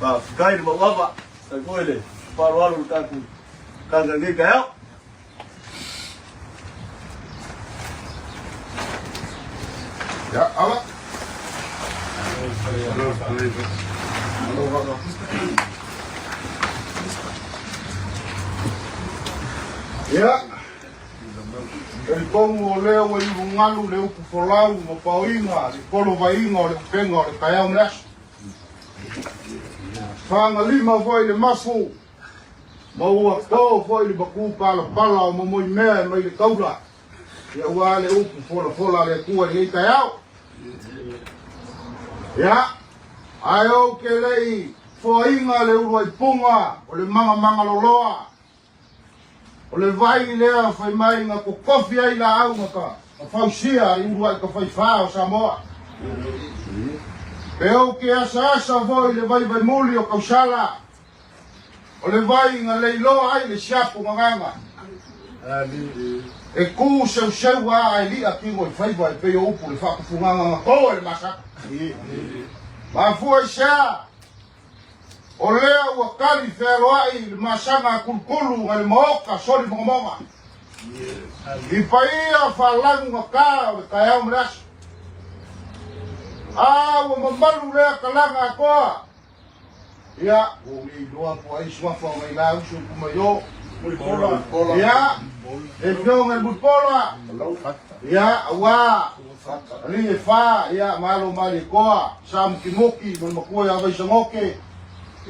Faafetai le mauava, faafetai foi le faaaloalo i le tatou tala i lenei taeao. Ia, ala. Ia, talitonu o lea ua i ulugalu le upu folau ma paoiga le polovaiga o le upega o le taeao ma le aso. Fagalima foi le mafu ma ua to foi le matupalapala o Momoimea e mai le taula, ia aua le upu folafola a le Atua i lenei taeao. Ia, ae ou te le i foaina le uluai puga o le magamagaloloa, o le vai lea fai mai na totofi ai laau na ka fausia i uluai tafaifa o Samoa. Pe ou te asaasa foi le vaivaimuli o Tausala, o le vai na leiloa ai le siapo gagaga. E ku seuseu a ae li'a tino i faiva e pei o upu le faapufugaga na to e le masaka. Mafua i sea, o lea ua tali fealoa'i le masaga a Kulukulu ngai le maoka soli mogamoga. I paia faalagu gata o le taeao ma le aso. A ua mamalu lea talaga atoa. Ia, ua ou le iloa po o ai suafa o nai la uso i kuma i o. Ia, e afioga i le Mulipola. Ia, auā, alii e fa, ia, malo Malietoa, Sa Mukimuki ma le matua ia Vaisagoke.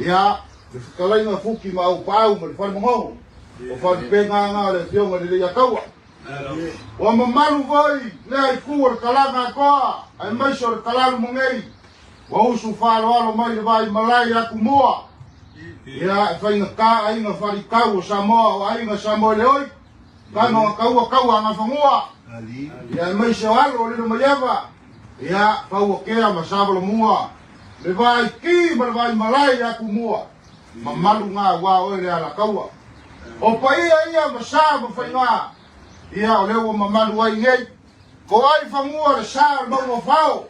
Ia, le fetalaiga Fuki ma Aupaau ma le Falemogogo. O Falupega nga o le afioga i le Leiataua. Ua mamalu foi lea itu o le talaga atoa, aemaise o le talalu mongei. Ua usu faaaloalo mai le vai malae ia Tumua. Ia, e faigata aiga faritau o Samoa, o aiga Samoeleoi, tama na taua taua a Gafanua. Ia, aemaise o alo o Lilomaiava. Ia, Fauatea ma Savalomua, le vai ki ma le vai malae ia Tumua. Mamalu ngā aua oe le Alataua. O paia ia ma sa ma faiga, ia o lea ua mamalu ai nei. Ko ai fanua le sa o le mauga o Fao.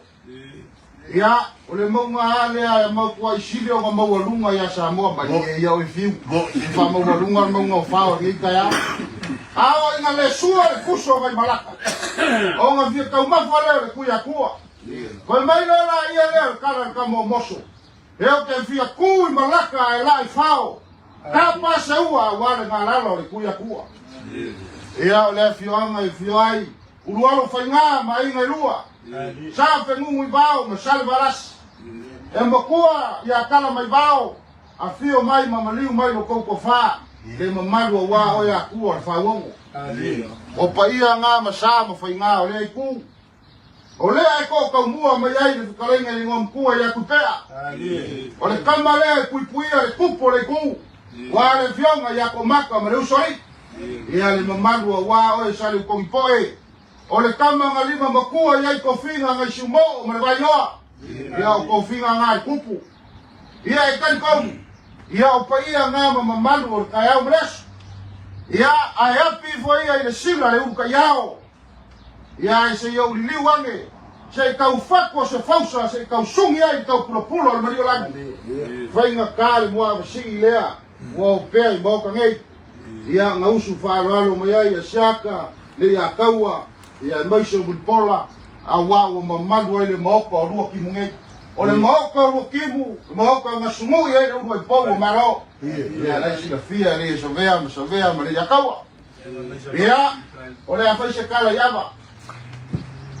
Ia, o le mauga lava lea e mautuai sili ona maualuga ia Samoa mai e ia oe fiu. E faamaualuga le mauga o Fao i lenei taeao. A oo ina le sua le fuso o Vaimalaka, ona fia taumafa lea o le Tuiatua. Fai mai lea la ia lea o le tala i le tama o Moso, E ou te fia ku i Malaka ae la i Fao, tapa se ua aua le galala o le Tuiatua. Ia, o le afioaga e afio ai Ulualo Faiga ma aiga e lua, Sa Fegugu i Vao ma Salevalasi. E makua ia tala mai Vao, afio mai ma maliu mai lo tou tofa, le mamalu aua oe Atua o le Fauogo. O paia nga ma sa ma faiga o lea itu. O lea e to'ataumua mai ai le fetalaiga i le Igoamatua ia Tupea. O le tama lea e puipuia le tupu o le itu, ua le afioga ia Tomaka ma le Usoalii. Ia le mamalu aua oe Saleutogipoe. O le tama na lima matua i ai tofiga nai Siumoo ma le Vailoa. Ia o tofiga nga e tupu. Ia e talitonu, ia o paia nga ma mamalu o le taeao ma le aso. Ia ae api ifo ia i le sila le ulu taiao. Ia e se i ou liliu ane, se i tau fatu o se fausa, se i tau sugi ai le taupulapula o le maliolagi. Faigata le muavasii lea ua opea i maoka nei. Ia na usu faaaloalo mai ai ia Siaka, le ia Taua, ia aemaise o Mulipola, auā ua mamalu ai le maoka o Luakimu nei. O le maoka o Luakimu, le maoka na sugui ai le uluai pou o Malo. Ia la e silafia e le ia Savea ma Savea ma le ia Taua. Ia, o le a fai se tala i ava.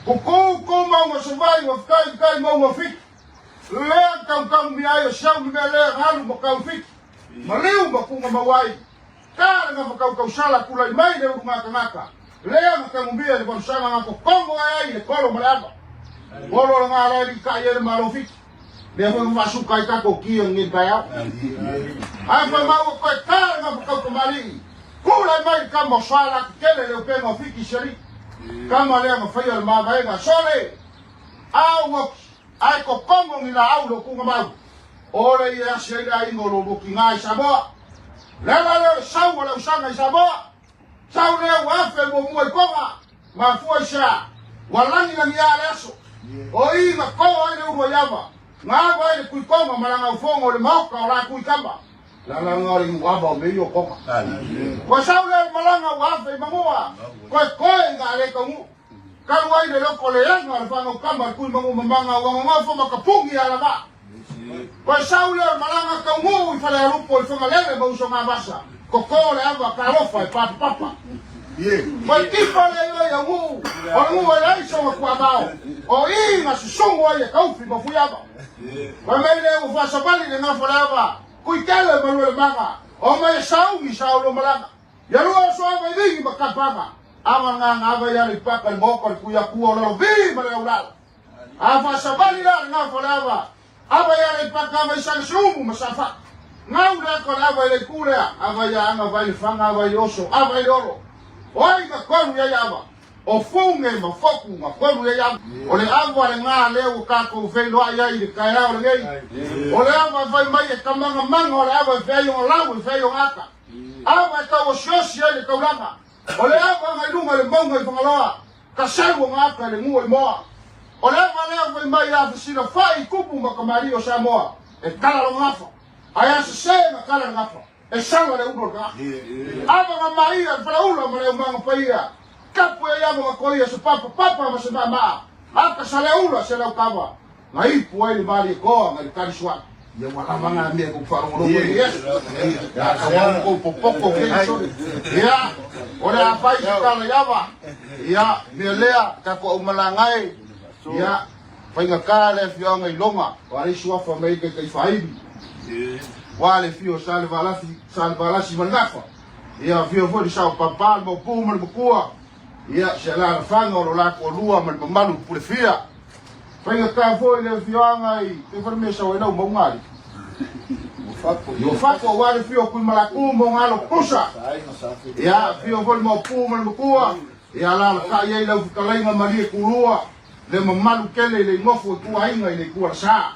Kuku kou mauga Savai ua fkai kai mauga Fiti. Lea tautau mia ai o siau ni mea lea galu ma kau Fiti. Maliu ma kuga mau ai. Ka le gafa kaukausala tulai mai le ulu gatagata. Lea na tagumia i le valusaga ga kokongo ae ai le kolo ma le ava. Kolo le ga lae li kai ai le Malo Fiti. Lea foi na faasuka ai tatou ki o lenei taeao. Ae fai mai ua toe ta le gafa kaukamalii. Tulai mai le tama o Sala tetele le upega o Fiti se alii. Tama lea na faia le mavaega a Sole. A ua ae kokongo ni laau lo kuga mau. O le ia asi ai le aiga o lo lua tiga i Samoa. Le ala lea o le sau o le ausaga i Samoa, sau lea ua 1001 i Koga, mafua i se a? Ua lagilagiā le aso. O i na kō ai le ulu ai ava, na ava ai le Tuitoga ma lana aufono i le maota o Latuikama. Le ala lena o le inu ava o mea ia o Koga. Ua sau lea o le malaga ua afe i Manua, koekoe ina a le taunuu. Talu ai le loko leaga o le fanau tama le tui manu mamaga ua nonofo ma tapuni ala vaa. Toe sau lea o le malaga taunuu i Falealupo i Fagalele ma Usogavasa, toto le ava talofa e papapapa. Toe tipa lea i oe aunuu, o le nuu e leai sona tuavao, o i na susugu ai e Taufi ma Fuiava. Fai mai lea ua faasavali le gafa o le ava, Tuitele ma Luelemaga, omai e sauni sa oulua malaga. Ia lua o soava i ligi ma kapaga, ava nga nga ava ia le paka le moka le kuia kua o lalo vi ma le aulala. A fa savali la le ngafa le ava, ava ia le paka ava i sanga siumu ma safa. Ngau le ako le ava i le kulea, ava ia anga vai le fanga ava i le oso, ava i le olo. O ai nga kolu ia ia ava, o funge ma foku nga kolu ia ia ava. O le ava le nga lea ua tatou feiloai ai i le taeao lenei. O le ava e fai mai e kamangamanga o le ava e feai ona lau e feai ona ata. Ava e tau osiosi ai le taulaga, o le ava na i luga i le mauga i Fagaloa, ka seu ona ata i le nuu o Imoa. O le ava lea fai mai a fesila fai i tupu ma tamalii o Samoa, e tala lona gafa, ae a sese na tala le gafa, e sala le ulu o le tagata. Ava na maia le faleula ma le aumaga paia, tapu e ai ava na toia se papa papa ma se maamaa, ata saleula se lautava, Na ipu ai le Malietoa mai le Kalisuana. Ia ua lava na mea kou faalogologo i Iesu. Ia tauau kou popoko kei sole. Ia, o le a fai se tala i ava. Ia, mea lea, tatou aumalaga e. Ia, faigata le afioaga i Lona, o a le suafa mai Taitaifaili. Ua le afio o Salevalasi, Salevalasi ma le Gafa. Ia, afio foi le Sao Papa, le Maopu ma le Matua. Ia, se alaalafaga o lo la toalua ma le mamalu pulefia. Faigata foi le afioaga i te fale mea sau ai lau mauga ali. I Uafato aua le afio o Tuimalaku ma ona alo tutusa. Ia, afio foi le Maopu ma le Matua. Ia, alaalatai ai lau fetalaiga Malie Tulua, le mamalu tele i le nofo i tuaiga i le itu alasa.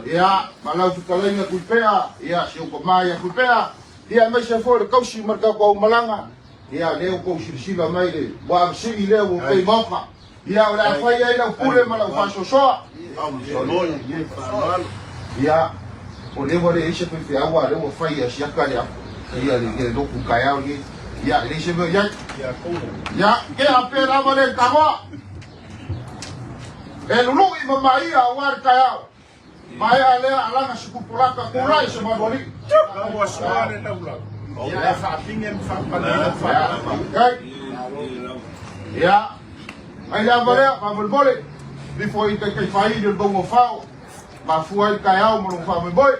Ia, ma lau fetalaiga Tuipea, ia, si ou tama ia Tuipea, ia, aemaise foi le tausi ma le tatou aumalaga, ia, lea ua tou silasila mai le ua avesii lea ua pei maoka. Ia, o le a fai ai lau pule ma lau faasoasoa. Ia, o lea ua leai se faifeau a o lea ua fai e siaka le ia le lotu taeao lenei. Ia, e leai se mea o i ai. Ia, tea pea lava lea i Tagoa. E lului ma maia aua le taeao. Maea lea alaga sipupulaka tulai se malualii. Ia, mai le ava lea, faamolemole, nifo i taitaifaili o le mauga o Fao, mafua ai le taeao ma lona faamoemoe.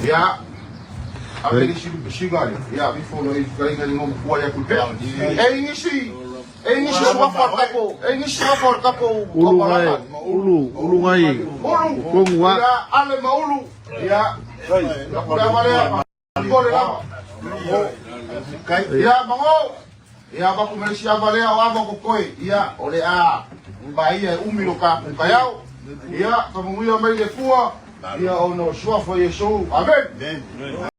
Ia, ave le isi lupesiga le, ia, nifo lo i fetalaiga i le igoa matua ia Tuipea. E i nisi, e i nisi suafa o le tatou, e i nisi suafa o le tatou Ulu ngai, ulu, ulu ngai, Ulu, kongu a. ia, Ale ma Ulu, ia, le ava lea, faamolemole lava. Ia, mago, ia, avatu ma le isi ava lea o ava o totoe, ia, o le a maia e umi lo tatou taeao. Ia, faamanuia mai le Atua, ia ona o le suafa o Iesu. Amene.